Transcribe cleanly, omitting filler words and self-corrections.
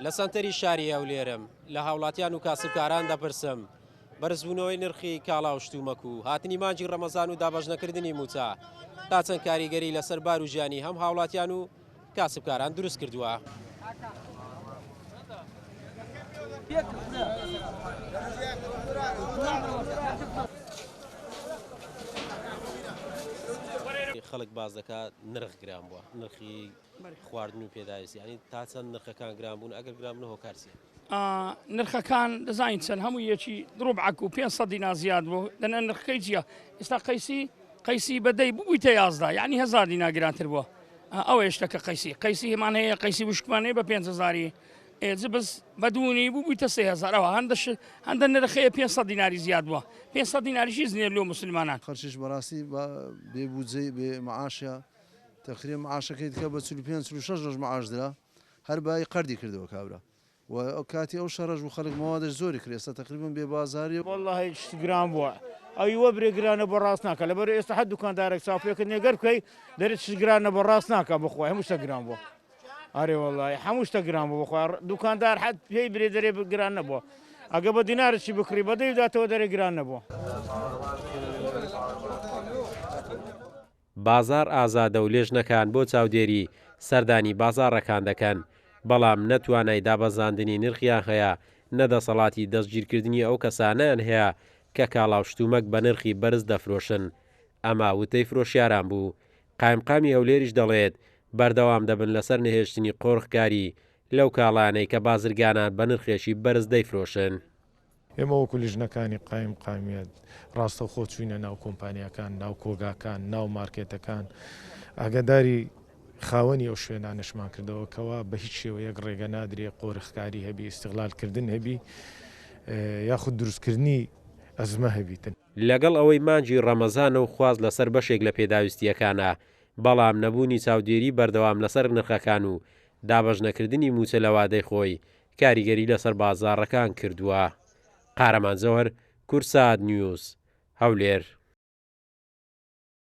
لە سەنتەری شاری هەولێرم، لە هاوڵاتیان و کاسبکاران دەپرسم، بەرزبوونەوەی نرخی کاڵا و شتومەک و هاتنی مانگی ڕەمەزان و دابەشنەکردنی مووچە تا چەند کاریگەری لەسەر بار و ژیانی هەم هاوڵاتیان و کاسبکاران دروست کردووە. خەڵک باس دەکات نرخ گران بووە، نرخی خواردن و پێداویستی یانی تا چەند نرخەکان گران بوون ئەگەر گران بوون هۆکار چیە؟ نرخەکان دەزانین چەند هەموو یەکی ڕوبعەک و 500 دینا زیاد بوو دەنا نرخەکەی چییە ئێستا قەیسی قەیسی بەدەی ببوویتە 11 یعنی هزار دینا گرانتر بووە ئەوە شتەکە قەیسی قەیسی هەمان هەیە قەیسی وشکمان هەیە بە 5000 جبس بە دوونی بوو بوویتە 3000 ئەوە هەندە هەندە نرخەیە 500 دیناری زیاد بووە 500 دیناریش هیچ نییە لۆ مسلمانان. خەرچیش بەڕاستی بێ بودجەی بێ معاشە تەقریبا معاشەکەی دیکە بە 45 46 ڕۆژ معاش درا هەر بایی قەردی کردەوە کابرا و کاتی ئەو شەڕەش بوو خەلک مەوادش زۆری کرد ئێستا تەقریبەن بێ بازاریە. وەڵاهی شت گران بووە ئەوی وەبرێ گرانە بۆ ڕاست ناکا لەبەر ئێستا هەر دوکاندارێک چاوپێکت نیە گەر بکەی دەرێ شت گرانە بۆ ڕاست ناکا بەخوای هەموو شتە گران بووە ئەرێ وەڵاهی هەموو شتە گران بوو بەخوا دوکاندار حەد پێی برێ دەرێ گران نەبووە ئەگە بە دینارێکی بکڕی بە دەی بداتەوە دەرێ گران نەبووە. بازاڕ ئازادە و لێژنەکان بۆ چاودێری سەردانی بازاڕەکان دەکەن، بەڵام نە توانای دابەزاندنی نرخیان هەیە، نە دەسەڵاتی دەستگیرکردنی ئەو کەسانەیان هەیە کە کاڵا و شتومەک بە نرخی بەرز دەفرۆشن. ئەمە وتەی فرۆشیاران بوو. قایمقامی هەولێریش دەڵێت، بەردەوام دەبن لەسەر نەهێشتنی قۆرخکاری لەو کاڵایانەی کە بازرگانان بە نرخێکی بەرز دەیفرۆشن. ئێمە وەکو لیژنەکانی قایمقامیەت ڕاستەوخۆ چووینە ناو کۆمپانیاکان، ناو کۆگاکان، ناو مارکێتەکان، ئاگاداری خاوەنی ئەو شوێنانەشمان کردەوە کەوا بە هیچ شێوەیەک ڕێگە نادرێ قۆرخکاری هەبی، ئیستغلالکردن هەبی یاخود دروستکردنی ئەزمە هەبیتن. لەگەڵ ئەوەی مانگی ڕەمەزانە و خواست لەسەر بەشێک لە پێداویستییەکانە، بەڵام نەبوونی چاودێری بەردەوام لەسەر نرخەکان و دابەشنەکردنی مووچە لە وادەی خۆی، کاریگەری لەسەر بازاڕەکان کردووە. قارەمان جەوهەر، کوردسات نیوز، هەولێر.